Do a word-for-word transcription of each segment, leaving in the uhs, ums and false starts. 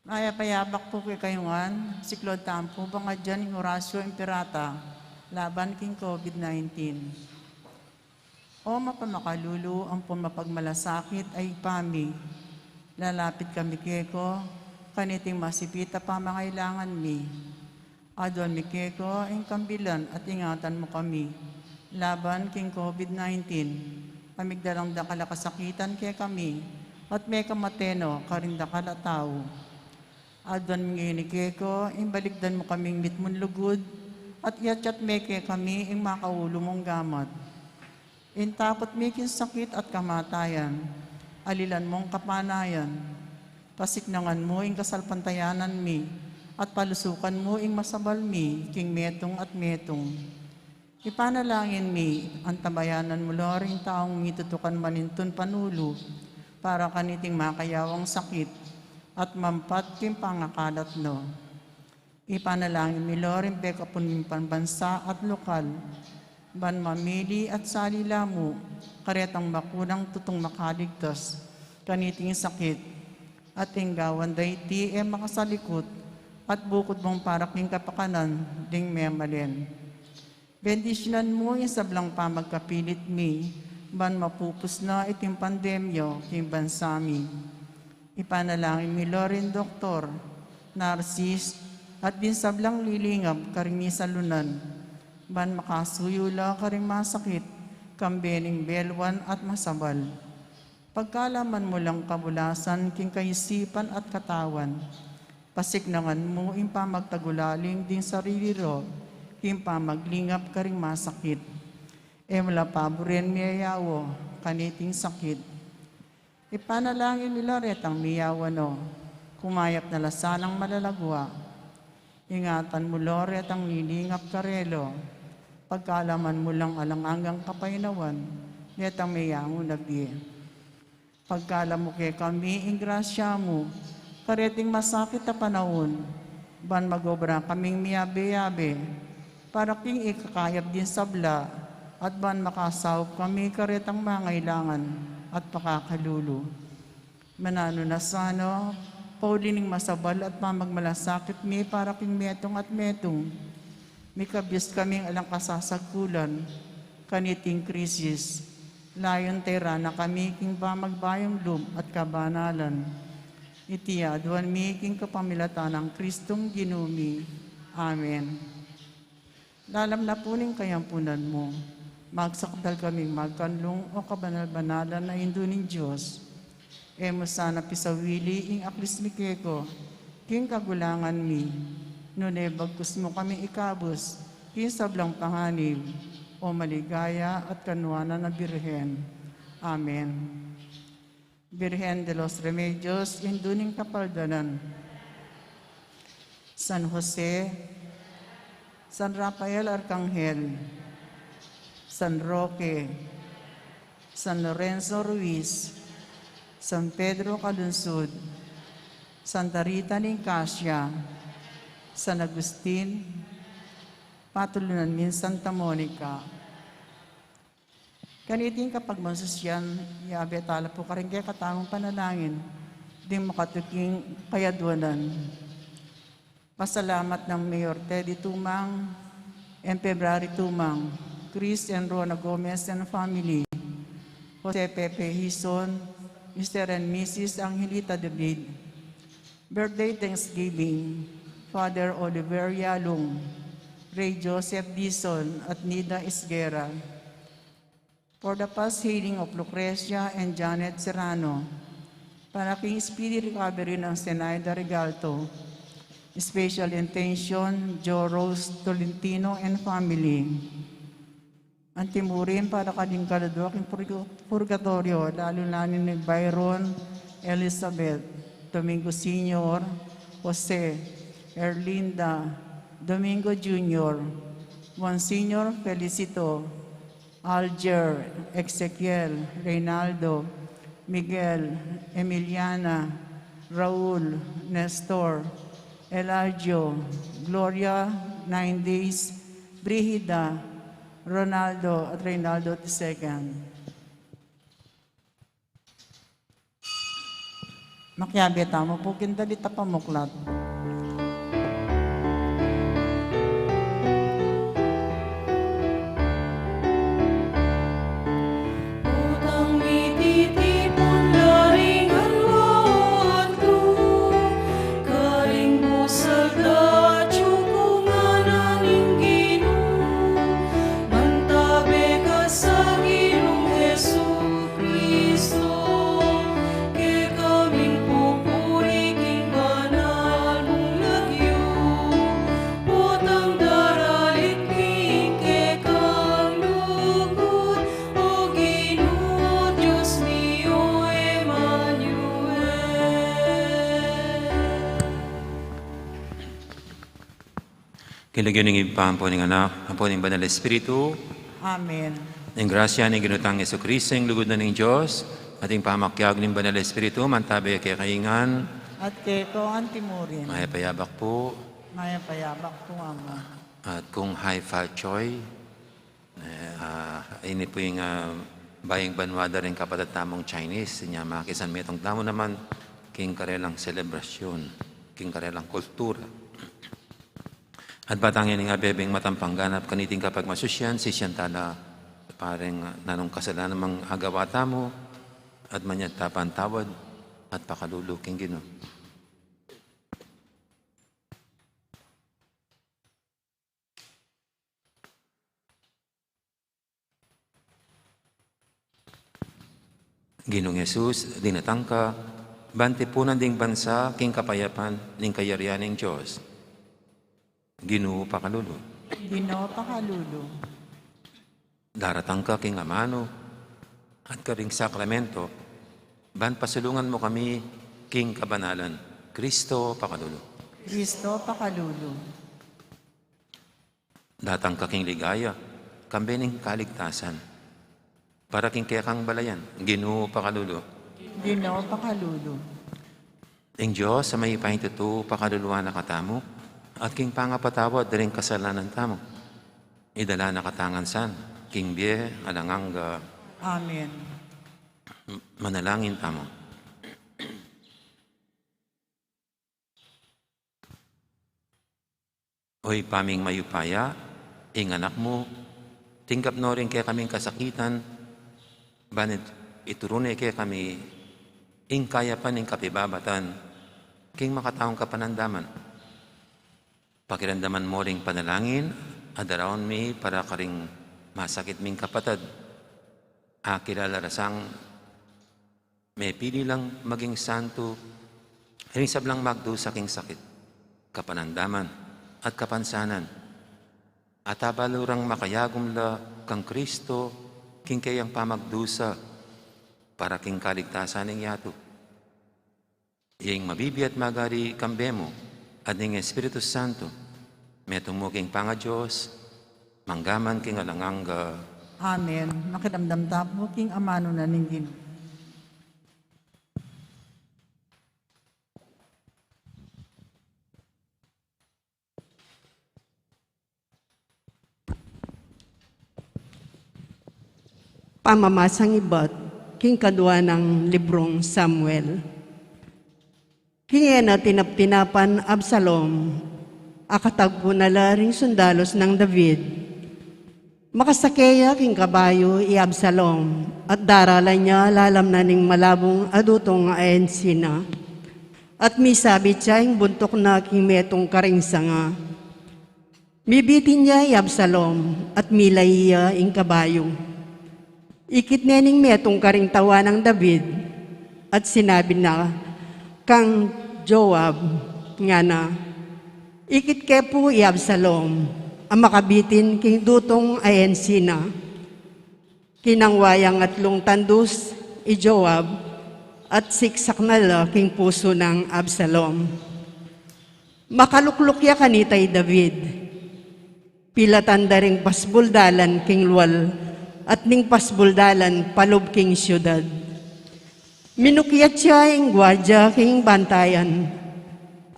Mayap a yabak pu kekayu ngan. Siklaud tamu pu bang adyan ing Oratio Imperata laban king COVID nineteen. O mapamakalulu ampon mapagmalasakit a Ibpa mi, lalapit kami keka kaniting masipit a pamangailangan mi. Aduan mi keka ing kambilan at ingatan mu kami laban king COVID nineteen, a migdalang dakal a kasakitan kekami at mekamate no karing dakal a tau. Aduan mi ngeni keka ing balikdan mu kaming mitmung lugud at iyatyat me kekami ing makaulu mung gamat. Ing takut mi king sakit at kamatayan, alilan mung kapanayan. Pasiknangan mu ing kasalpantayanan mi at palusukan mu ing masabal mi king metung at metung. Ipanalangin mi, antabayanan mu la ring taung mitutukan manintun panulu para kaniting makayawang sakit at mampat king pangakalat no. Ipanalangin mi la ring pekapun ming pambansa at lokal, ban mamili at sali la mu karetang makunang tutung makaligtas kaniting sakit, at ing gawan da iti e makasalikut at bukud mung para king kapakanan ding memalen. Bendisyunan mu ing sablang pamagkapilit mi, ban mapupus na iting pandemya king bansa mi. Ipanalangin mi la ring doktor, narsis, at ding sablang lilingap karing misalunan, ban makasuyu la karing masakit, kambe ning belwan at masabal. Pagkalaman mu lang kabulasan king kaisipan at katawan, pasiknangan mu ing pamagtagulaling ding sarili ra king pamaglingap karing masakit. E mu la paburen miyayawa kaniting sakit. Ipanalangin mi la retang miyawa no, kumayap na la sanang malalagua. Ingatan mu la retang lilingap karela, pagkalaman mu lang alang anggang kapaynawan detang meyangu na bie. Pagkalub mu kekami ing grasya mu kareting masakit a panaun, ban mag-obra kaming miyabe-yabe para king ikakayap ding sabla, at ban makasaup kami karetang mangailangan at pakakalulu. Mananu na sana, pauli ning masabal at pamagmalasakit mi para king metung at metung, mikabus kaming alang kasasagkulan kaniting krisis, layun tera na kami king pamagbayung lub at kabanalan. Iti aduan mi king kapamilatan nang Kristong Ginu mi. Amen. Lalam na pu ning kayampunan mu, magsakdal kaming magkanlung, o kabanal-banalan a Indu ning Dios. E mu sana pisawili ing aklis mi keka king kagulangan mi, nune bagkus mu kami ikabus king sablang panganib, o maligaya at kanuanan a Birhen. Amen. Birhen de los Remedios, Indu ning Kapaldanan. San Jose, San Rafael Arcangel, San Roque, San Lorenzo Ruiz, San Pedro Calungsod, Santa Rita ning Cascia, San Agustin, patulunan min Santa Monica. Kaniting kapagmasusyan, yabe tala pu karing kekatamung panalangin ding makatuking kayaduanan. Pasalamat nang Mayor Teddy Tumang, M. February Tumang, Chris and Rona Gomez and family, Jose Pepe Hizon, Mister and Missus Angelita David. Birthday Thanksgiving, Father Oliver Yalung, Ray Joseph Dizon at Nida Esguerra. For the fast healing of Lucrecia and Janet Serrano. Para king speedy recovery nang Zenaida Regalto. Special intention, Jo Rose Tolentino and family. Antimurin para karing kaladua king purga-, purgatorio, lalu na ni Byron, Elizabeth, Domingo Senior, Jose, Erlinda, Domingo Junior, Monsignor Felicito, Alger, Ezekiel, Reynaldo, Miguel, Emiliana, Raul, Nestor, Eladio, Gloria, Nine Days, Brigida, Ronaldo at Reynaldo the second. Makiabe tamu pu king dalit a pamuklat. Utang mititipun la ring alwa o antun, karing busal da atyu ku ngana ning Ginu. Mantabe ka sa Ginung Jesu Kristo, kekaming pupuri king banal mung lagyu, potang daralit mi king kekang lugud, O Ginu, Dios mi, o Emmanuel. King lagyu ning Ibpa, ampo ning Anak, ampo ning Banal Espiritu. Amen. Ing grasya ning Ginu tang Jesucristo, ing lugud na ning Dios, at ing pamakiabe ning Banal Espiritu, mantabe kekayu ngan. At keka antimurin. Mayap a yabak pu. Mayap a yabak pu, Among. At kung Hai Fat Choy, eh, ah, ini pu ing, ah, bayung banua da ring kapatad tamung Chinese, inya makisanmetung tamu naman king karelang selebrasyun, king karelang kultura. At batang ini ing abebeng matampang ganap kaniting kapagmasusyan, sisian tala, pareng nanung kasalanan mang agawa tamu, at manyad ta patawad at pakalulu king Ginu. Ginung Jesus, dinatang ka, ban tipunan ding bansa king kapayapan ning kayarian ning Dios. Ginu, pakalulu. Ginu, pakalulu. Daratang ka king amanu at karing sakramento, ban pasulungan mu kami king kabanalan. Kristo, pakalulu. Kristo, pakalulu. Datang ka king ligaya, kambe ning kaligtasan, para king kekang balayan. Ginu, pakalulu. Ginu, pakalulu. Ing Dios a mayupayang tutu, pakaluluan na katamu, at king pangapatawad da ring kasalanan tamu, idala na katamu ngan san king bie alang angga. Amen. Manalangin tamu. O Ibpa ming mayupaya, ing Anak mu, tinggap no ring kekaming kasakitan, ban it-, ituru ne kekami ing kayapan ning kapibabatan king makataung kapanandaman. Pakiramdaman mo ring panalangin a daraun mi para karing masakit ming kapatad, a kilala ra sang mepili lang maging santo ring sablang magdusa king sakit, kapanandaman, at kapansanan, at abalu rang makayagum la kang Kristo king keyang pamagdusa para king kaligtasan ning yatu. Ing mabibie at magari kambe mu at ning Espiritu Santo, metung mu king pangaDios, mangga man king alang angga. Amen. Makiramdam tamu king amanu na ning Ginu. Pamamasang ibat king kadua nang librung Samuel. King e na tinaptinapan Absalom, akatagpu na la ring sundalus nang David. Makasake ya king kabayu i Absalom, at daralan ya lalam na ning malabung a dutung a ensina, at misabit ya ing buntuk na king metung karing sanga. Mibitin ya i Absalom, at milai ya ing kabayu. Ikit ne ning metung karing tauan nang David, at sinabi na kang Joab, ngana, "Ikit ke pu i Absalom, a makabitin king dutung a ensina." Kinangwa yang atlung tandus i Joab, at siksak na la king pusu nang Absalom. Makalukluk ya kanita i David. Pilatan da ring pasbul dalan king lual, at ning pasbul dalan palub king siudad. Minukyat ya ing guardia king bantayan,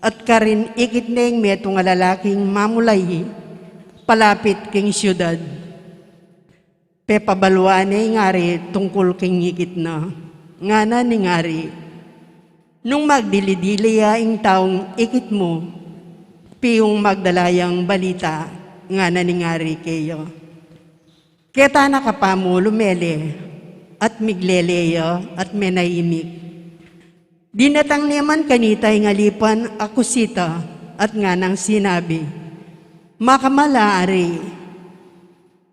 at karin ikit ne ing metung a lalaking mamulai palapit king siudad. Pepabaluan ne ing ari tungkul king ikit na. Ngana ning ari, Nung magdili-dili ya ing taung ikit mu, piung magdala yang balita, ngana ning ari keya. Keta na ka pa mu lumele, at miglele ya, at menahimik. Dinatang ne man kanita ing alipan a kusita, at nganang sinabi, Makamala, Ari,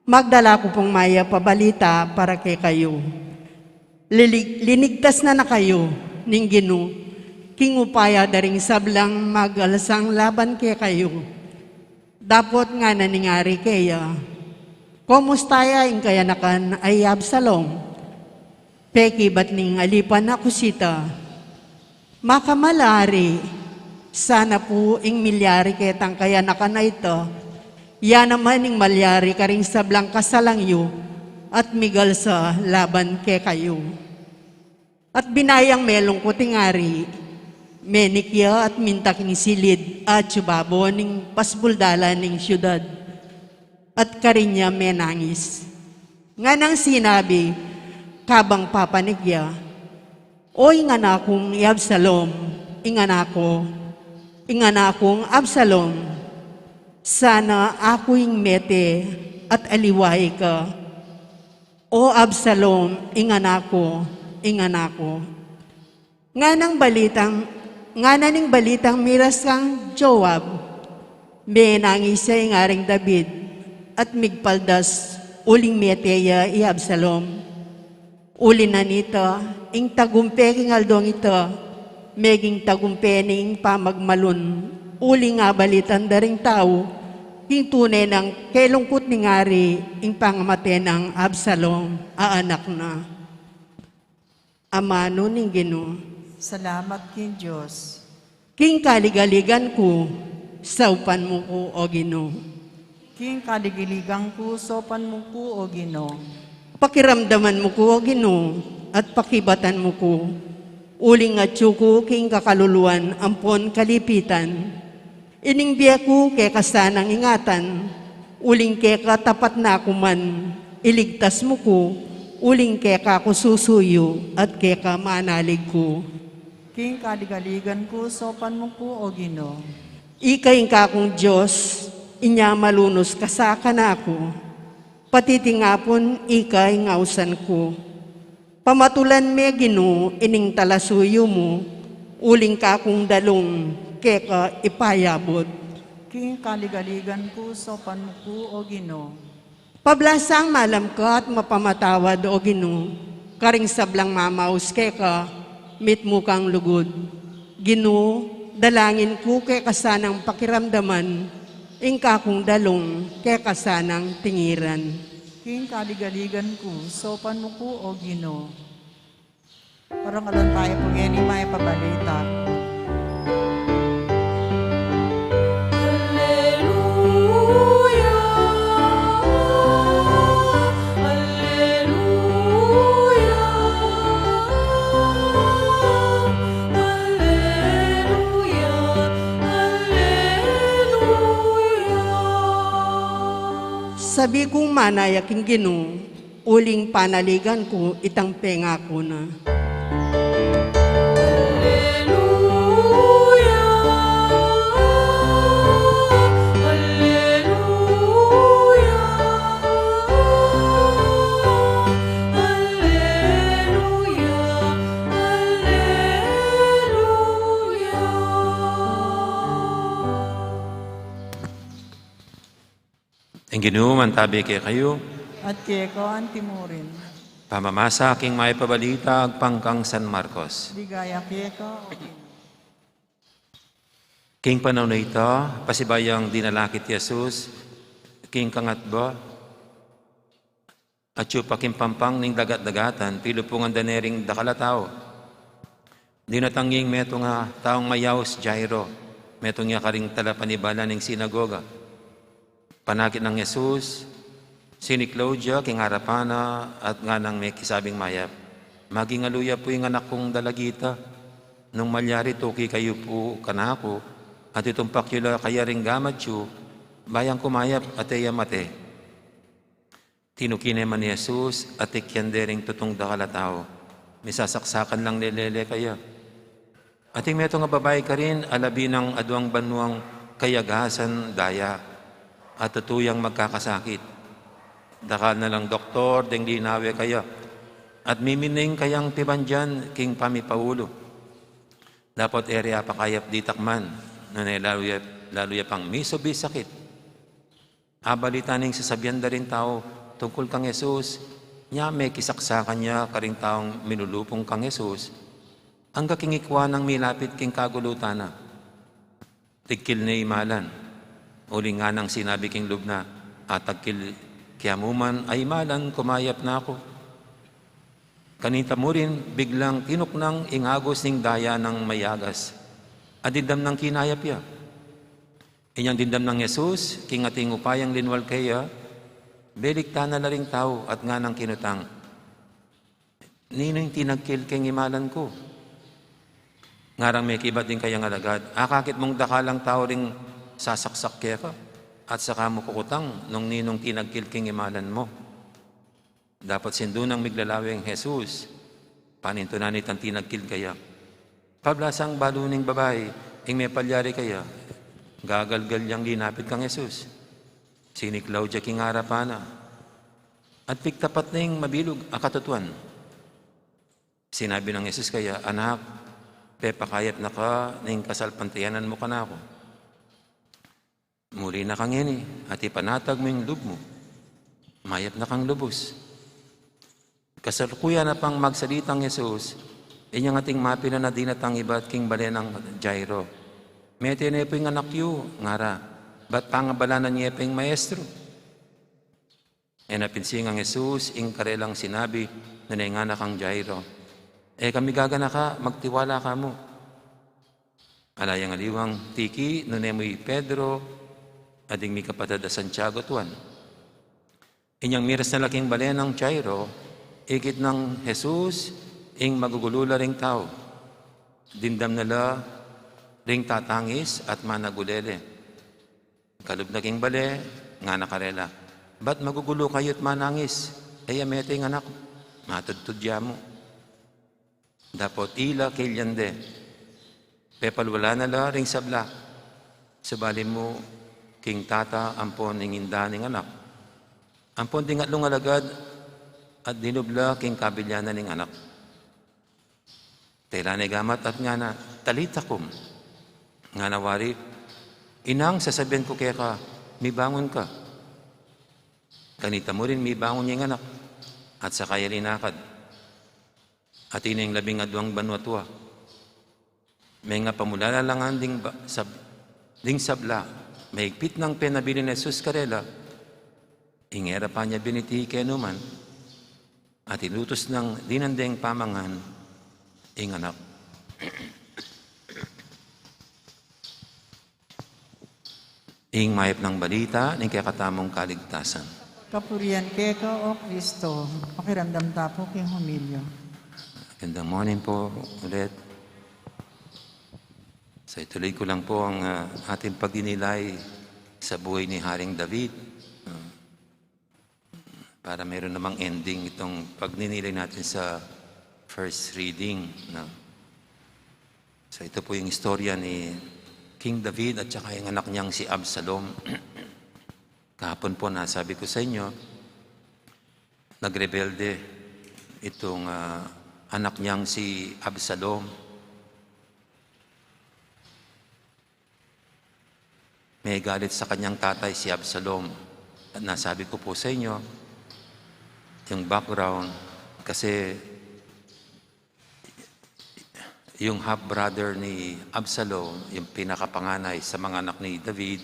magdala ku pung mayap a balita para kekayu. Lilig-, linigtas na na kayu ning Ginu, king upaya da ring sablang mag-alsang laban kekayu. Dapot ngana ning ari keya, Komusta ya ing kayanakan a i Absalom? Pekibat ning alipan a kusita, Makamala, Ari, sana pu ing milyari ketang kayanakan a ita, ya naman ing malyari karing sablang kasalang yu, at migalsa laban kekayu. At binayang melungkut ing ari, menik ya at minta king silid atsu babo ning pasbuldalan ning siudad, at karin ya menangis. Nganang sinabi, kabang papanik ya, O ing anak kung i Absalom, ing anak ku, ing anak kung Absalom, sana aku ing mete at aliwa ika. O Absalom, ing anak ku, ing anak ku. Nganang balitang, ngana ning balitang miras kang Joab, menangis ya ing aring David, at migpaldas uling mete ya i Absalom. Uli na nita, ing tagumpe king aldong ita, meging tagumpe ning pamagmalun, uling abalitan da ring tau, king tune nang kelungkut ning ari, ing pangamate nang Absalom, a anak na. Amanu ning Ginu. Salamat king Dios. King kaligaligan ku, saupan mu ku, O Ginu. King kaligaligan ku, saupan mu ku, O Ginu. Pakiramdaman mu ku, O Ginu, at pakibatan mu ku. Uling atsu ku king kakaluluan ampon kalipitan. Ining bie ku keka sanang ingatan, uling keka tapat na ku man, iligtas mu ku, uling keka ku susuyu, at keka manalig ku. King kaligaligan ku, saupan mu ku, O Ginu. Ika ing kakung Dios, inya malunus ka sa kanaku. Pati tingapun ika ing ausan ku. Pamatulan me Ginu ining talasuyu mu, uling kakung dalung keka ipayabut. King kaligaligan ku, saupan mu ku, O Ginu. Pablasang malam ka at mapamatawad, O Ginu, karing sablang mamaus keka, mitmu kang lugud. Ginu, dalangin ku keka sanang pakiramdaman, ing kakung dalung keka sanang tingiran. King kaligaligan ku, saupan mu ku, O Ginu. Parangalan tamu pu ngeni mayap a balita. Alleluia, alleluia, alleluia, alleluia. Sabi kung manaya king Ginu, uling panaligan ku itang pengaku na. Alleluia, alleluia, alleluia, alleluia. Ing Ginu mantabi kekayu. At keka antimurin. Pamamasa king mayap a balita agpang kang San Marcos. Ligaya keka, O Ginu. King panaun a ita, pasibayu yang dinalakit Jesus king kangatba, atsu pa king pampang ning dagat-dagatan, pilupungan da ne ring dakal a tau. Dinatang ya ing metung a taung mayaus Jairo, metung ya karing talapanibala ning sinagoga. Panakit nang Jesus, siniklaud ya king arapan na at nganang mekisabing mayap, Maging aluya pu ing anak kung dalagita. Nung malyari tuki kayu pu kanaku, at itumpak yu la kaya ring gamat yu, ba yang kumayap at e ya mate. Tinuki ne man i Jesus, atikyan de ring tutung dakal a tau. Misasaksakan lang lelele kaya. Ating metung a babai karin, alabi nang aduang banuang kayagasan daya, at tutu yang magkakasakit. Dakal na lang doktor deng linawe kaya, at mimining kayang pibandian king pamipaulu. Dapot e re apakayap ditak man, nune lalu ya, lalu ya pang misubi sakit. Abalita ning sasabian da ring tau tungkul kang Jesus, nya mekisaksakan ya karing taung milulupung kang Jesus, angga king ikua nang milapit king kagulutan na. Tigkil ne imalan. Uling nganang sinabi king lub na, "Atagkil ke mu man a imalan, kumayap na ku." Kanita murin, biglang tinuknang ing agus ning daya nang mayagas. At dimdam nang kinayap ya. Inyang dimdam nang Jesus king ating upayang linwal keya, beliktan na la ring tau at nganang kinutang, "Ninu ing tinagkil keng imalan ku?" Ngarang mekibat ding kayang alagad, "Akakit mung dakalang tau ring sasaksak keka, at saka mu kukutang nung ninung tinagkil keng imalan mu?" Dapot sindu nang miglalawe ing Jesus, panintunan itang tinagkil kaya. Pablasang balu ning babai ing mepalyari kaya, gagalgal yang linapit kang Jesus. Siniklaud ya king arapan na, at pigtapat ne ing mabilug a katutuan. Sinabi nang Jesus kaya, "Anak, pepakayap na ka ning kasalpantayanan mu kanaku. Muli na ka ngeni, at ipanatag mu ing lub mu. Mayap na kang lubus." Kasalukuyan na pang magsalita nang Jesus, inyang ating mapilan a dinatang ibat king bale nang Jairo. "Mete ne pu ing anak yu," ngara, "bat pangabalanan ye pa ing maestro." E na pinsingang Jesus ing karelang sinabi, nune ngana kang Jairo, "E ka migaganaka, magtiwala ka mu." Ala yang aliwang tiki, nune mu i Pedro, at ding mikapatad a Santiago at Juan. Inyang miras na la king bale nang Jairo, ikit nang Jesus ing magugulu la ring tau. Dimdam na la ring tatangis at managulele. Kalub na king bale, ngana karela, "Bat magugulu kayu at manangis? E ya mete ing anak, matudtud ya mu." Dapot ila kelian de, pepalwala na la ring sabla. Subali mu king tata ampon ing inda ning anak, ampon ding atlung alagad, at dinub la king kabilianan ning anak. Tela ne gamat at ngana, "Talitha kum," ngana wari, "Inang, sasabian ku keka, mibangun ka." Kanita murin mibangun ya ing anak, at saka ya linakad. Atin ne ing labing aduang banua tua. Mengapamulala la ngan ding ba-, sab-, ding sabla, maigpit nang penabilin Jesus karela, ing e ra pa nya biniti kenu man, at inutus nang dinan deng pamangan ing anak. Ing mayap nang balita ning kekatamung kaligtasan. Kapurian keka, O Kristo. Pakiramdam ta pu king homilya. Magandang morning po ulit. So, ituloy ko lang po ang, ah, ating pagdinilay sa buhay ni Haring David. Ah, para meron namang ending itong pagninilay natin sa first reading, no? So, ito po yung istorya ni King David at saka yung anak niyang si Absalom. Kahapon po, nasabi ko sa inyo, nagrebelde itong, ah, anak niyang si Absalom. May galit sa kanyang tatay si Absalom. At nasabi ko po sa inyo, yung background, kasi yung half-brother ni Absalom, yung pinakapanganay sa mga anak ni David,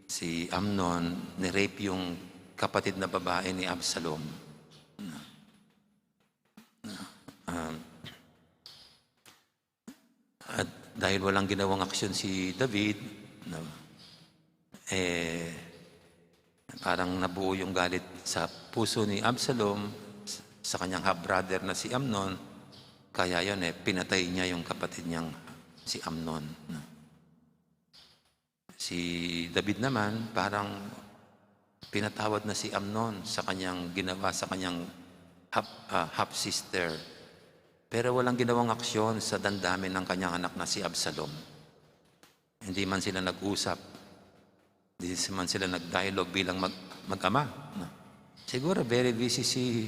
si Amnon, ni-rape yung kapatid na babae ni Absalom. Um, at dahil walang ginawang aksyon si David, no, eh, parang nabuo yung galit sa puso ni Absalom s-, sa kanyang half-brother na si Amnon. Kaya yun, eh, pinatay niya yung kapatid niyang si Amnon, no? Si David naman, parang pinatawad na si Amnon sa kanyang ginawa sa kanyang half, ah, half-sister. Pero walang ginawang aksyon sa damdamin ng kanyang anak na si Absalom. Hindi man sila nag-usap. Hindi man sila nag-dialogue bilang mag-, mag-ama, no? Siguro very busy si,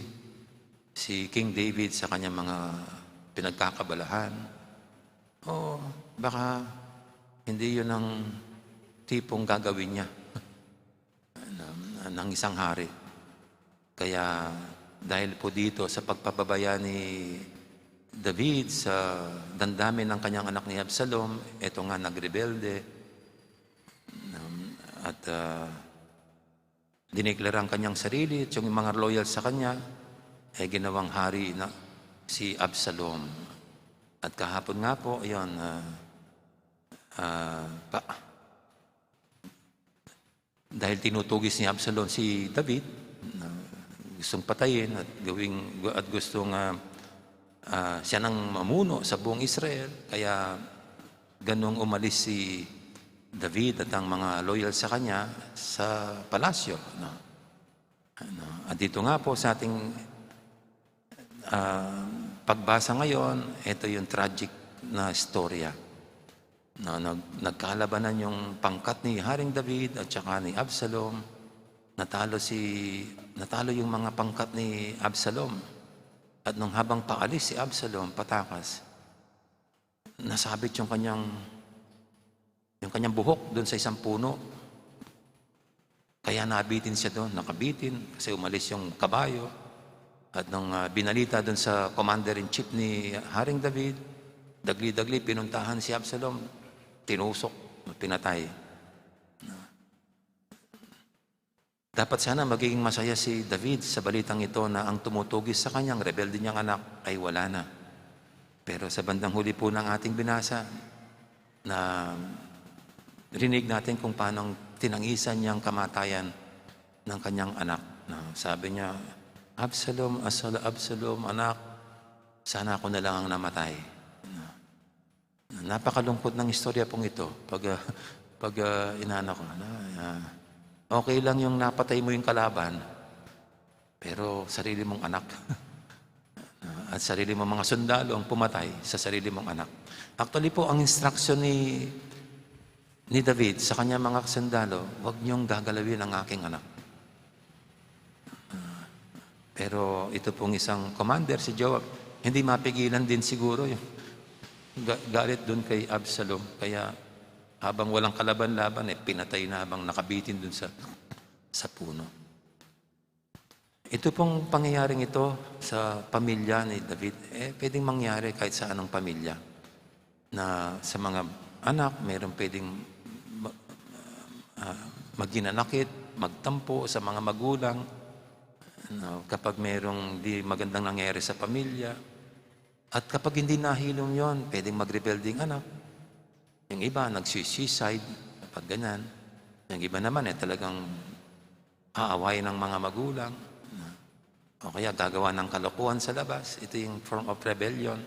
si King David sa kanyang mga pinagkakabalahan. O baka hindi yun ang tipong gagawin niya ng, ng isang hari. Kaya dahil po dito sa pagpababaya ni David sa damdamin ng kanyang anak ni Absalom, eto nga nagrebelde, um, at, ah, dineklara ang kanyang sarili at yung mga loyal sa kanya, eh, ginawang hari na si Absalom. At kahapon nga po, ayun, ah, ah, pa-, dahil tinutugis ni Absalom si David, na gustong patayin at gawing, at gustong, ah, ah, siya nang mamuno sa buong Israel, kaya ganung umalis si David at ang mga loyal sa kanya sa palasyo, no? Ano, at dito nga po sa ating, ah, pagbasa ngayon, ito yung tragic na istorya. No, nag-, nagkalabanan yung pangkat ni Haring David at saka ni Absalom. Natalo si, natalo yung mga pangkat ni Absalom. At nung habang paalis si Absalom, patakas, nasabit yung kanyang, yung kanyang buhok dun sa isang puno. Kaya nabitin siya doon, nakabitin, kasi umalis yung kabayo. At nung, ah, binalita doon sa commander-in-chief ni Haring David, dagli-dagli, pinuntahan si Absalom, tinusok, pinatay. Dapat sana magiging masaya si David sa balitang ito na ang tumutugis sa kanyang rebelde niyang anak ay wala na. Pero sa bandang huli po ng ating binasa, na rinig natin kung paano tinangisan niyang kamatayan ng kanyang anak. Na sabi niya, "Absalom, Asal-, Absalom, anak, sana ako na lang ang namatay." Na, napakalungkot ng istorya pong ito pag, ah, pag, ah, inano ko na, ah, okay lang yung napatay mo yung kalaban, pero sarili mong anak. Ah, at sarili mong mga sundalo ang pumatay sa sarili mong anak. Actually po, ang instruction ni, ni David sa kanyang mga sundalo, "Huwag niyong gagalawin ang aking anak." Ah, pero ito pong isang commander, si Joab, hindi mapigilan din siguro yung ga-, galit doon kay Absalom. Kaya habang walang kalaban-laban, eh, pinatay na habang nakabitin doon sa, sa puno. Ito pong pangyayaring ito sa pamilya ni David, eh, pwedeng mangyari kahit sa anong pamilya. Na sa mga anak, meron pwedeng ma-, ah, maghinanakit, magtampo sa mga magulang, no, kapag merong di magandang nangyari sa pamilya. At kapag hindi nahilom yon, pwedeng magrebelde ang anak. Yung iba, nagsuicide, kapag ganyan. Yung iba naman, eh, talagang aaway ng mga magulang, no? O kaya gagawa ng kalokohan sa labas. Ito yung form of rebellion.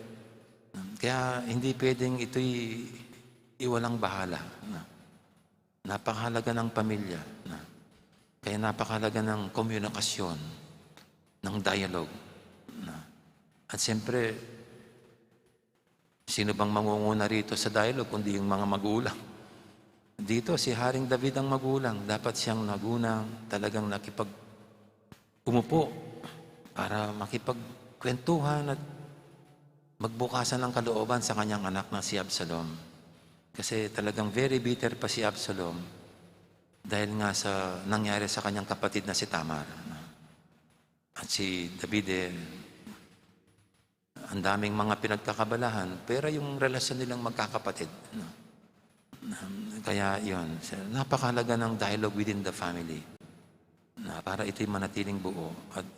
Kaya hindi pwedeng ito'y iwalang bahala, no? Napakahalaga ng pamilya, no? Kaya napakahalaga ng komunikasyon, ng dialogue, no? At siyempre, sino bang mangunguna rito sa dialogue kundi yung mga magulang? Dito, si Haring David ang magulang. Dapat siyang nagunang talagang nakipag-, umupo para makipagkwentuhan at magbukasan ng kalooban sa kanyang anak na si Absalom. Kasi talagang very bitter pa si Absalom dahil nga sa nangyari sa kanyang kapatid na si Tamar. At si David, eh, ang daming mga pinagkakabalahan, pero yung relasyon nilang magkakapatid, no? Um, kaya yun, so, napakahalaga ng dialogue within the family na para ito'y manatiling buo. At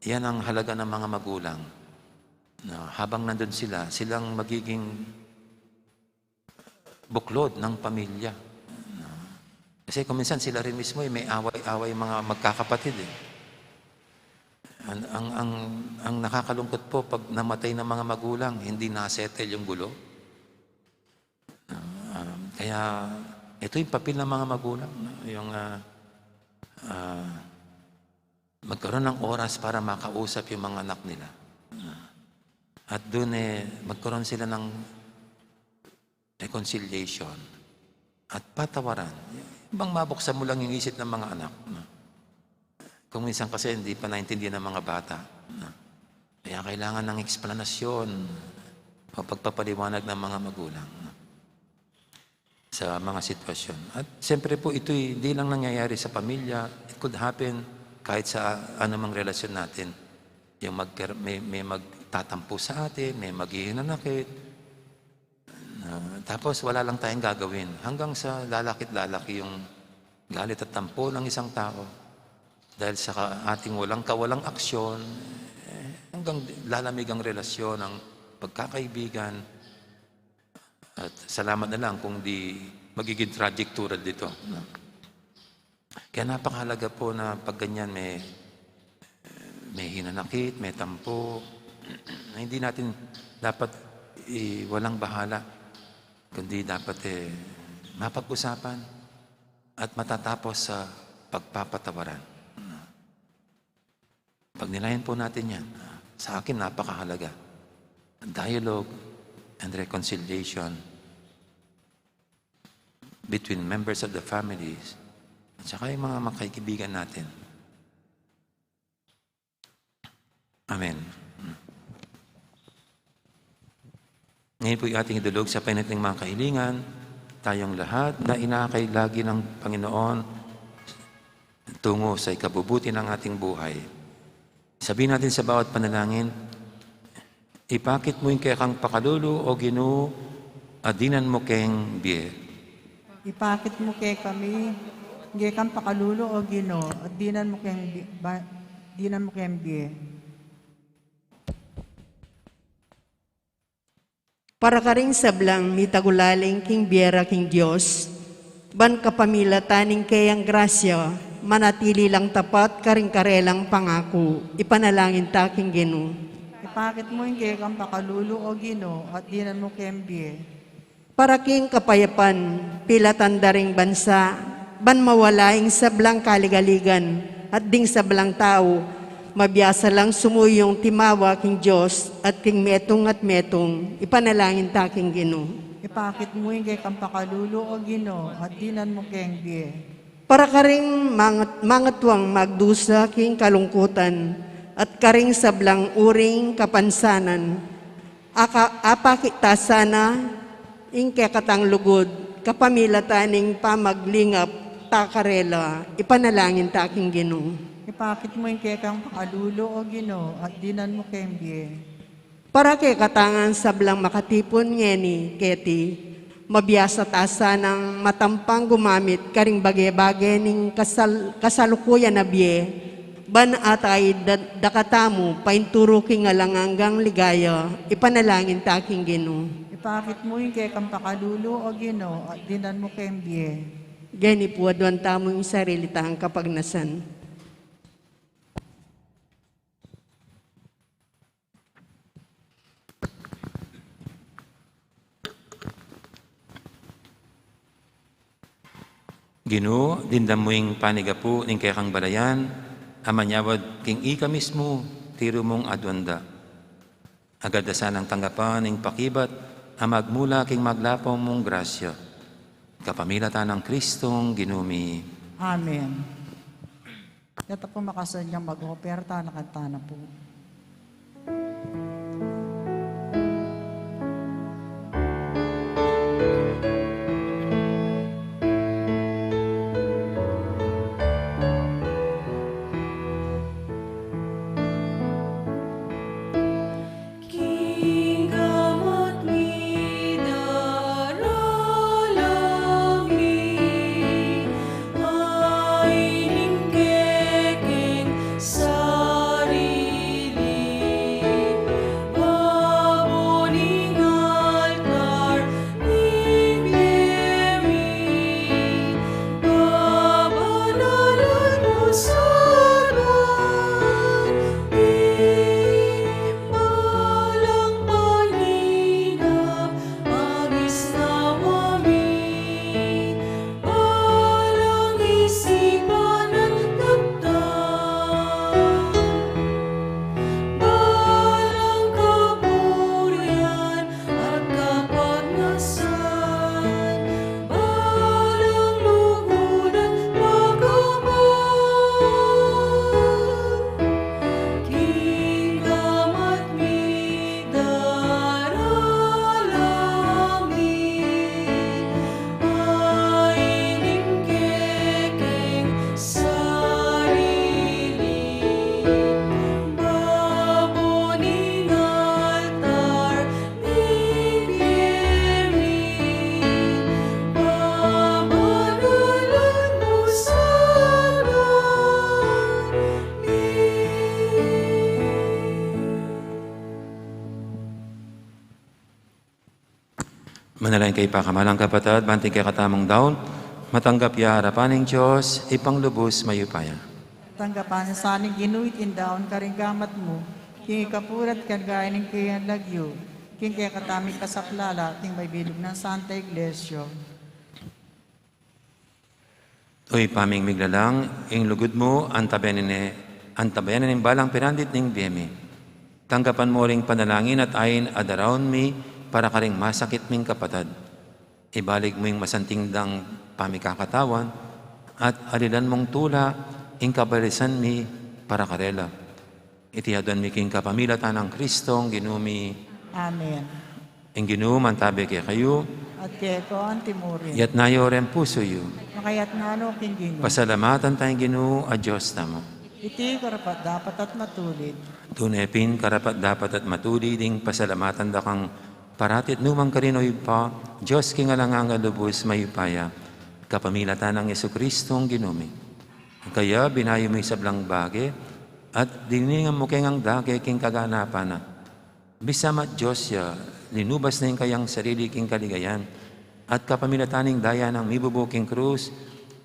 yan ang halaga ng mga magulang, na habang nandun sila, silang magiging buklod ng pamilya. Kasi kung minsan sila rin mismo, eh, may away-away mga magkakapatid, eh. Ang, ang, ang, ang nakakalungkot po, pag namatay ng mga magulang, hindi nasettle yung gulo. Ah, kaya ito yung papel ng mga magulang, no? Yung, ah, ah, magkaroon ng oras para makausap yung mga anak nila. Ah, At dun, eh, magkaroon sila ng reconciliation at patawaran. Bang mabuksan mo lang yung isip ng mga anak, no? Kung minsan kasi hindi pa naintindihan ng mga bata, no? Kaya kailangan ng eksplanasyon o pagpapaliwanag ng mga magulang, no? Sa mga sitwasyon. At siyempre po, ito'y hindi lang nangyayari sa pamilya. It could happen kahit sa anumang relasyon natin. Yung magka-, may, may magtatampo sa atin, may maghihinanakit. Ah, tapos wala lang tayong gagawin. Hanggang sa lalakit-lalaki yung galit at tampo ng isang tao. Dahil sa ka-, ating walang kawalang aksyon, eh, hanggang lalamig ang relasyon, ang pagkakaibigan. At salamat na lang kung di magiging tragic tulad dito, no? Kaya napakahalaga po na pag ganyan may, may hinanakit, may tampo, na hindi natin dapat i-, walang bahala, kundi dapat, eh, mapag-usapan at matatapos sa pagpapatawaran. Pagnilayan po natin yan. Sa akin, napakahalaga. Dialogue and reconciliation between members of the families at saka yung mga makaibigan natin. Amen. Ngayon po yung ating idulog sa panimulang mga kahilingan, tayong lahat na inakay lagi ng Panginoon tungo sa ikabubuti ng ating buhay. Sabihin natin sa bawat panalangin, "Ipakit mu ing kekang pakalulu, O Ginu, at dinan mu keng bie." Ipakit mu kekami ing kekang pakalulu, O Ginu, at dinan mu keng bi-, ba-, dinan mu keng bie. Para karing sablang mitagulaling king bie ra king Dios, ban kapamilatan ning keyang grasya, manatili lang tapat karing karelang pangaku, ipanalangin ta king Ginu. Ipakit mu ing kekang pakalulu, O Ginu, at dinan mu keng bie. Para king kapayapan, pilatan da ring bansa, ban mawala ing sablang kaligaligan, at ding sablang tau, mabiasa lang sumuyung timawa king Dios, at king metung at metung, ipanalangin ta king Ginu. Ipakit mu ing kekang pakalulu, O Ginu, at dinan mu keng bie. Para karing mangat-, mangatuang magdusa king kalungkutan, at karing sablang uring kapansanan, Aka-, apakit ta sana ing kekatang lugud, kapamilatan ning pamaglingap ta karela, ipanalangin ta king Ginu. Ipakit mu ing kekang pakalulu, O Ginu, at dinan mu keng bie. Para kekatang sablang makatipun ngeni keti, mabiasa ta sanang matampang gumamit karing bage-bage ning kasal-, kasalukuyan a bie, ban ataid da-, dakatamu painturu king alang anggang ligaya, ipanalangin ta king Ginu. Ipakit mu ing kekang pakalulu, O Ginu, at dinan mu keng bie. Geni pu, aduan tamu ing sarili tang kapagnasan. Ginu, dindan mu ing panigapu ning kekang balayan, a manyawad king ika mismu, tiru mung aduan da. Agad da sanang tanggapan ing pakibat, a magmula king maglapaw mung grasya. Kapamilatan nang Kristong Ginu mi. Amen. Keta pu makasadyang mag-offer, tana kanta na pu. King gamat mi, daralan mi, ay ning kekeng sarili. Manalangin kayu pakamalan kung kapatad, ban king kekatamung daun, matanggap ya arapan ning Dios, Ibpang lubus mayupaya. Tanggapan na sa ning Ginu iting daun karing gamat mu, king ikapuri at kagaya ning kayang lagyu, king kekatamung kasaplalan at ning mabilug nang Santa Iglesia. O Ibpa ming miglalang, ing lugud mu, antabayanan ne, antabayanan ning balang pirandit ning bie mi. Tanggapan mu ring panalangin at ain a daraun mi para karing masakit ming kapatad. Ibalik mu ing masanting dang pamikakatawan, at alilan mung tula ing kabalisan mi para karela. Iti aduan mi king kapamilatan nang Kristong Ginu mi. Amen. Ing Ginu mantabe kekayu. At keka antimurin. Itas yu reng pusu yu. Makaitas no king Ginu. Pasalamatan taya ing Ginu a Dios tamu. Iti karapat-dapat at matulid. Tune pin karapat-dapat at matulid ing pasalamatan da kang parati at nukarin man, O Ibpa, Dios king alang angga, lubus mayupaya, kapamilatan nang Jesucristong Ginu mi. Kaya binayu mu ing sablang bage, at dininan mu keng dake king kaganapan na. Bisa mang Dios ya, linubas ne ing kayang sarili king kaligayan, at kapamilatan ning daya nang mibubu king krus,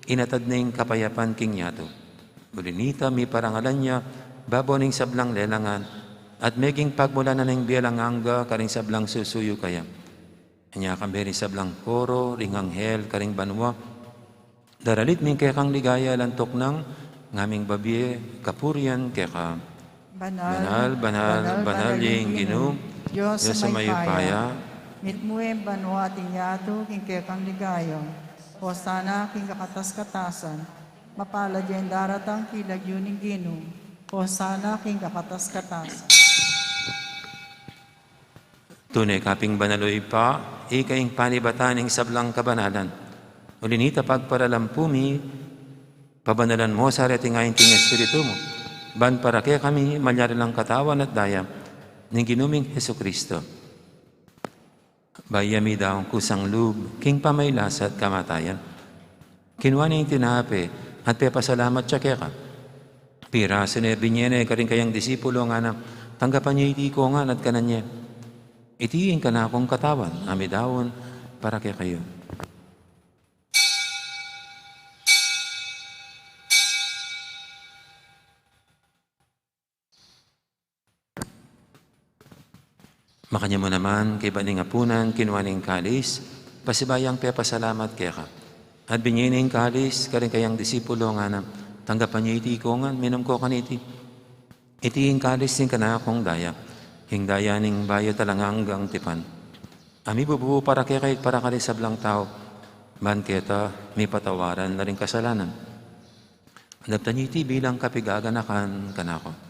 inatad ne ing kapayapan king yatu. Uli nita, miparangalan ya babo ning sablang lelangan, at meging pagmulan na ning bie alang angga karing sablang susuyu kaya. Anya kambe ring sablang koro ring anghel karing banua, daralit mi ing kekang ligaya, lantuk nang ngaming babie kapurian keka. Banal, banal, banal ing Ginu, Dios a mayupaya. Mitmu ing banua at ing yatu king kekang ligaya. Hosana king kakatas-katasan. Mapalad ya ing daratang king lagyu ning Ginu. Hosana king kakatas-katasan. Tune ka pin banal, O Ibpa, ika ing panibatan ning sablang kabanalan. Uli nita, pagparalan pu mi, pabanalan mu sa reting ain ning Espiritu mu, ban para kekami malyari lang katawan at daya ning Ginu ming Jesucristo. Bayu ya midaun kusang lub king pamagkasakit at kamatayan, kinua ne ing tinape, at pepasalamat ya keka. Pirasu ne, binie ne karing kayang disipulo, ngana, tanggapan ye iti ikayu ngan at kanan ye. Iti ing kanakung katawan a midaun para kekayu. Makanyan mu naman, kaybat ning apunan, kinua ne ing kalis, pasibayu yang pepasalamat keka. At binie ne ing kalis karing kayang disipulo, ngana, tanggapan ye iti ikayu ngan, minum kayu kaniti. Iti ing kalis ning kanakung daya, ing daya ning bayu at alang anggang tipan, a mibubu para kekayu at para karing sablang tau, ban keta mipatawaran la ring kasalanan. Daptan ye iti bilang kapaganakan kanaku.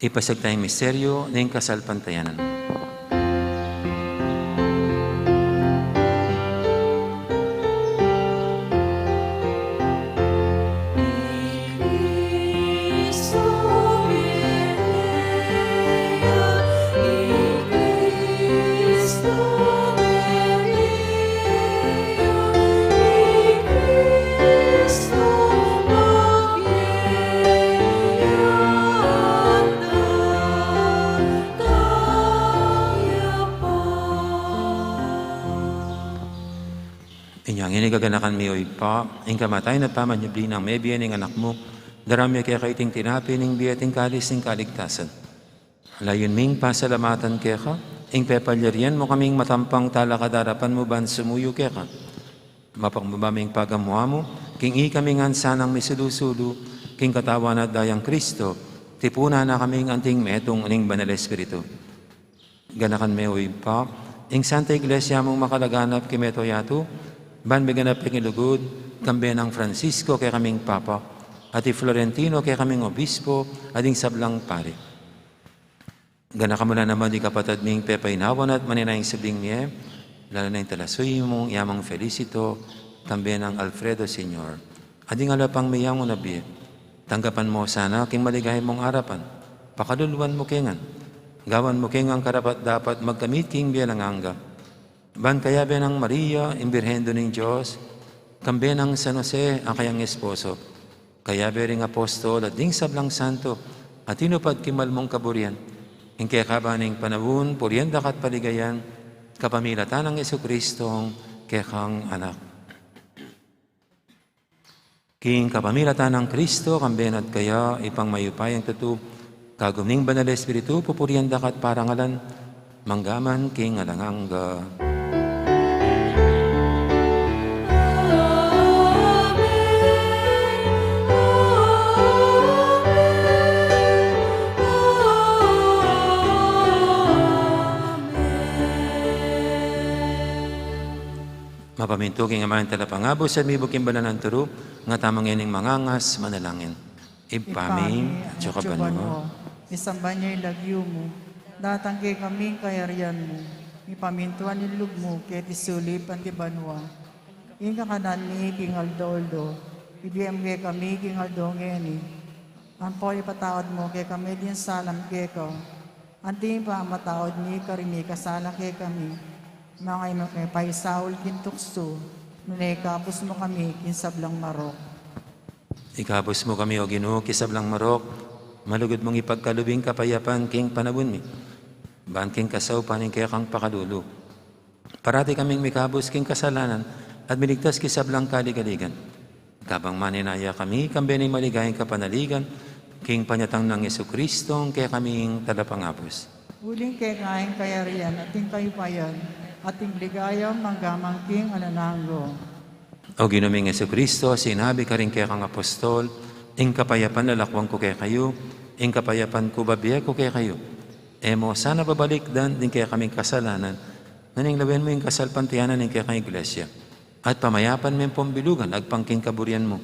Ipasiag taya ing misteryu ning kasalpantayanan. Inya ngeni gaganakan mi, O Ibpa, ing kamatayan at pamanyubli nang mebie ning Anak mu, daraun mi keka iting tinape ning bie at ing kalis ning kaligtasan. Layun ming pasalamatan keka ing pepalyarian mu kaming matampang talakad king arapan mu ban sumuyu keka. Mapakbaba ming pagamu-amu king ikami ngan sanang misulu-sulu king katawan at dayang Kristo, tipunan na kaming anting metung ning Banal Espiritu. Ganakan me, O Ibpa, ing Santa Iglesia mung makalaganap king mabilug a yatu, ban miganap king lugud, kambe nang Francisco kekaming Papa, at i Florentino kekaming Obispo, at ding sablang pari. Ganakan mu la naman ding kapatad ming pepainawan at maninayang sibling mie, lalo na ing talasuyu mung i Amang Felicito, kambe nang Alfredo Senior, at ding ala pang miyayung na bie. Tanggapan mu sana king maligaya mung arapan, pakaluluan mu ke ngan, gawan mu ke ngan karapat-dapat magkamit king bie alang angga. Ban kayabe nang Maria, ing Birhen Indu ning Dios, Kambe nang San Jose a kayang esposo, kayabe ring apostol at ding sablang santo a tinupad king mal mung kaburian, ing kekaban ning panaun purian daka at paligayan, kapamilatan nang Jesucristo, kekang Anak. King kapamilatan nang Kristo, kambe na at kaya, Ibpang mayupayang tutu, kagum ning Banal Espiritu, pupurian daka at parangalan, mangga man king alang angga. Mapamintu king Ama ning Talapangabus at mibuk king banal nang turu, nga tamang ngening mangangas manalangin. Ibpa mi, atsu ka banua, misamban ya ing lagyu mu, datang kekami ing kayarian mu, mipamintuan ing lub mu keti sulip anti banua. Ing kakanan mi king aldo-aldo, ibie mu kekami king aldo ngeni. Ampo ipatawad mu kekami ding sala mi keka, anti ing pamamatawad mi karing mikasala kekami. Manga e mu ke paisaul king tuksu, nune ikabus mu kami king sablang marok. Ikabus mu kami, O Ginu, king sablang marok, malugud mung ipagkalub ing kapayapan king panaun mi, ban king kasaupan ning kekang pakalulu, parati kaming mikabus king kasalanan at miligtas king sablang kaligaligan. Kabang manenaya kami, kambe ning maligayang kapanaligan, king panyatang nang Jesucristo, kekaming Talapangabus. Uling keka ing kayarian, at ing kayupayan, at ing ligaya, mangga man king alang angga. O Ginu ming Jesucristo, sinabi karing kekang apostol, ing kapayapan lalakwan ku kekayu, ing kapayapan ku babie ku kekayu. E mu sana babalikdan ding kekaming kasalanan, nune lawen mu ing kasalpantayanan ning kekang Iglesia, at pamayapan meng pambilugan agpang king kaburian mu.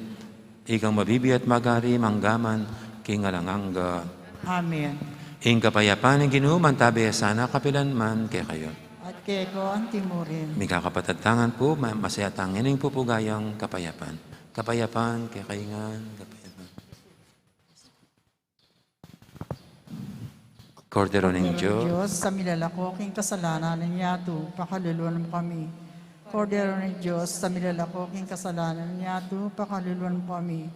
Ikang mabibie at magari mangga man king alang angga. Amen. Ing kapayapan ning Ginu mantabe ya sana kapilan man kekayu. At keka anti murin. Mikakapatad tang ampo, ma-, masaya tang ngening pupugayang kapayapan. Kapayapan kekayu ngan, kapayapan. Kordero ning Dios, a milalako king kasalanan ning yatu, pakaluluan mu kami. Kordero ning Dios, a milalako king kasalanan ning yatu, pakaluluan mu kami.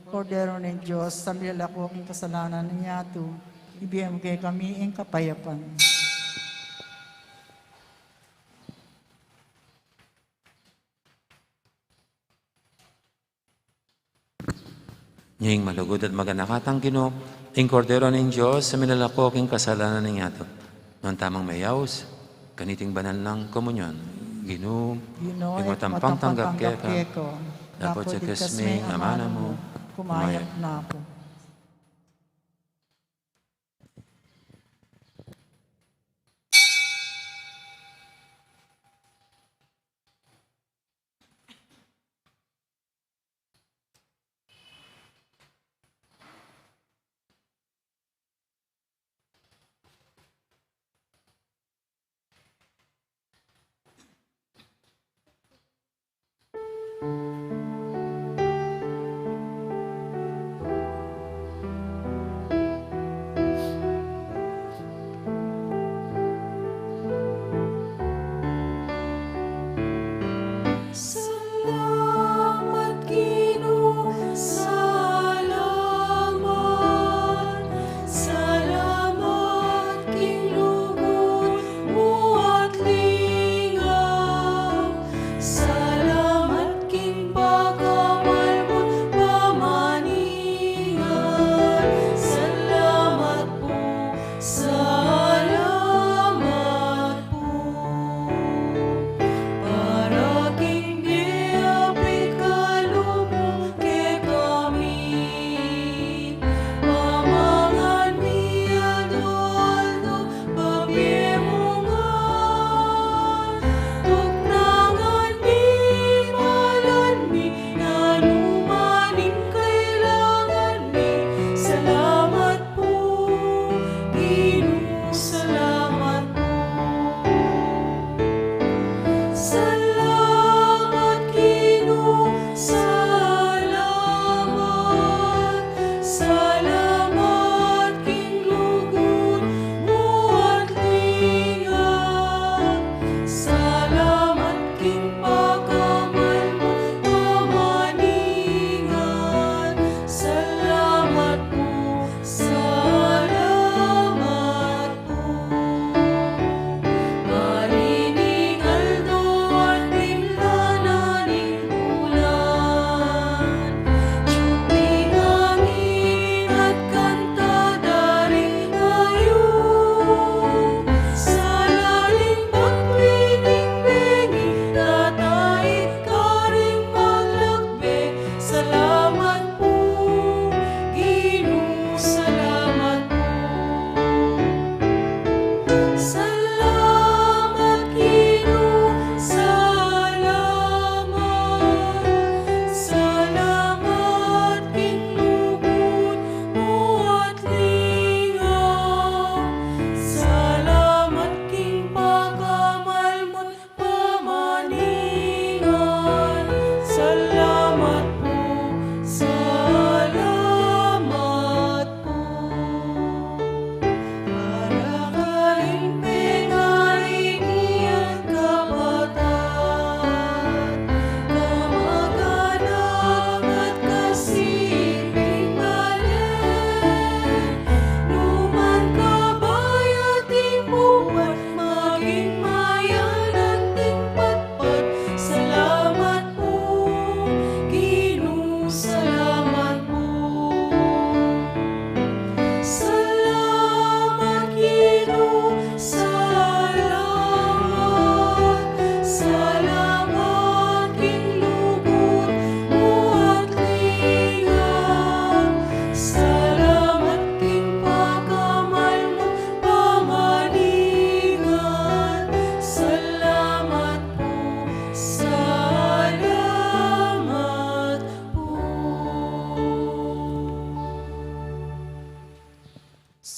Kordero ning Dios, a milalako king kasalanan ning yatu, ibie mu kekami ing kapayapan. Ing malugud at maganakang Ginu, ing Kordero ning Dios, a milalako king kasalanan ning yatu. Nuan tamung meyaus kaniting banal nang komunyon. Ginu, Ginu, ing matampang tanggap keka, dapot ya kasming amanu mu, kumayap na ku.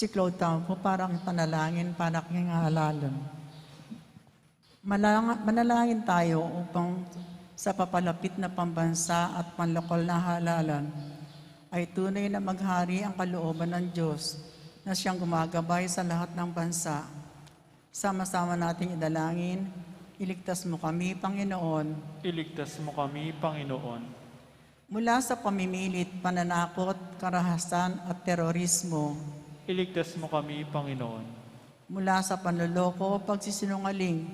Siklaw tamu pu para king panalangin para king halalan. Malanga-, manalangin tayo upang sa papalapit na pambansa at panlokal na halalan ay tunay na maghari ang kalooban ng Diyos na siyang gumagabay sa lahat ng bansa. Sama-sama nating idalangin, "Iligtas mo kami, Panginoon." Iligtas mo kami, Panginoon. Mula sa pamimilit, pananakot, karahasan at terorismo. Iligtas mo kami, Panginoon. Mula sa panloloko, pagsisinungaling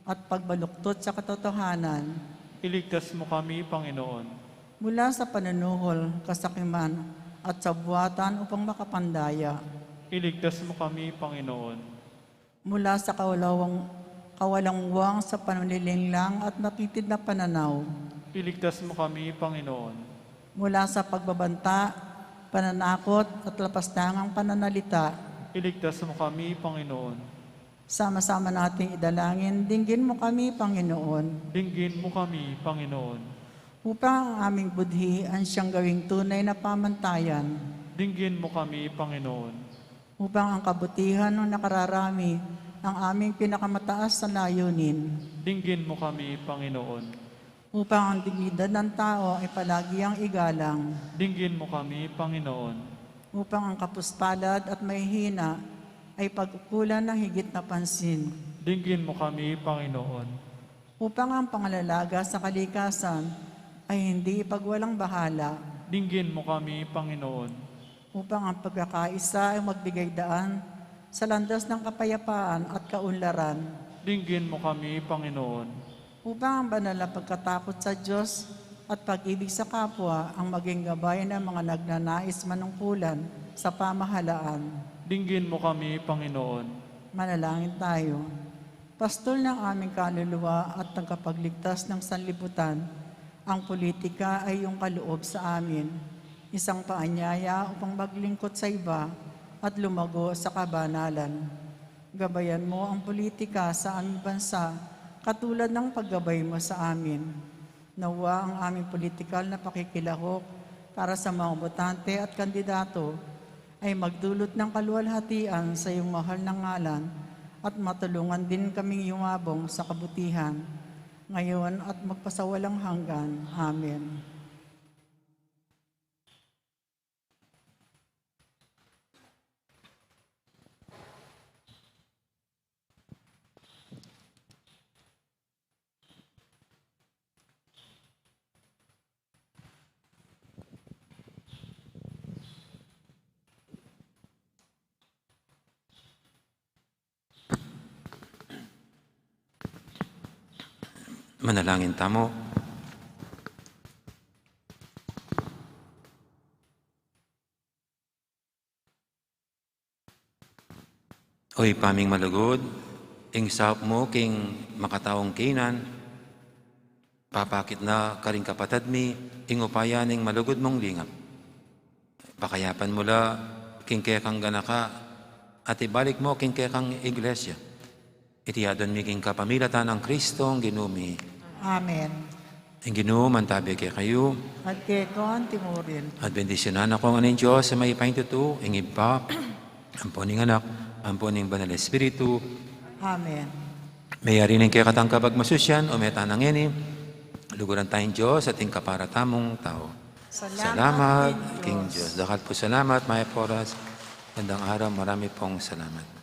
at pagbaluktot sa katotohanan. Iligtas mo kami, Panginoon. Mula sa panunuhol, kasakiman at sabuatan upang makapandaya. Iligtas mo kami, Panginoon. Mula sa kawalawang, kawalang muwang sa panlilinlang at matitid na pananaw. Iligtas mo kami, Panginoon. Mula sa pagbabanta, pananakot at lapastangang pananalita. Iligtas mo kami, Panginoon. Sama-sama nating idalangin, "Dinggin mo kami, Panginoon." Dinggin mo kami, Panginoon. Upang ang aming budhi ang siyang gawing tunay na pamantayan. Dinggin mo kami, Panginoon. Upang ang kabutihan ng nakararami ang aming pinakamataas na layunin. Dinggin mo kami, Panginoon. Upang ang dignidad ng tao ay palagi ang igalang. Dinggin mo kami, Panginoon. Upang ang kapuspalad at mahihina ay pagkukulan ng higit na pansin. Dinggin mo kami, Panginoon. Upang ang pangalalaga sa kalikasan ay hindi ipagwalang bahala. Dinggin mo kami, Panginoon. Upang ang pagkakaisa ay magbigay daan sa landas ng kapayapaan at kaunlaran. Dinggin mo kami, Panginoon. Upang ang banal na pagkatakot sa Diyos at pag-ibig sa kapwa ang maging gabay ng mga nagnanais manungkulan sa pamahalaan. Dinggin mo kami, Panginoon. Manalangin tayo. Pastol ng aming kaluluwa at tagapagligtas ng sanlibutan, ang politika ay iyong kaloob sa amin, isang paanyaya upang maglingkod sa iba at lumago sa kabanalan. Gabayan mo ang politika sa aming bansa, katulad ng paggabay mo sa amin. Nawa ang aming politikal na pakikilahok para sa mga botante at kandidato ay magdulot ng kaluwalhatian sa iyong mahal na ngalan at matulungan din kaming yumabong sa kabutihan, ngayon at magpasawalang hanggan. Amen. Manalangin tamu. O Ibpa ming malugud, ing saup mu king makataung kinan, papakit na karing kapatad mi ing upaya ning malugud mung lingap. Pakayapan mu la king kekang ganaka at ibalik mu king kekang iglesia. Iti adwan mi king kapamilatan nang Kristong Ginu mi. Amen. Ing Ginu mantabi kekayu. At keka mu rin. At bendisyunan na kayu ning Dios a mayupaya king tutu, ing Ibpa, ampo ning Anak, ampo ning Banal Espiritu. Amen. Mayari ning kekatang kapagmasusian, o meta na ngeni, luguran tayang Dios at ing kapara tamung tau. Salamat king Dios. Dakal pung salamat, mayap a oras. Magandang araw, marami pong salamat.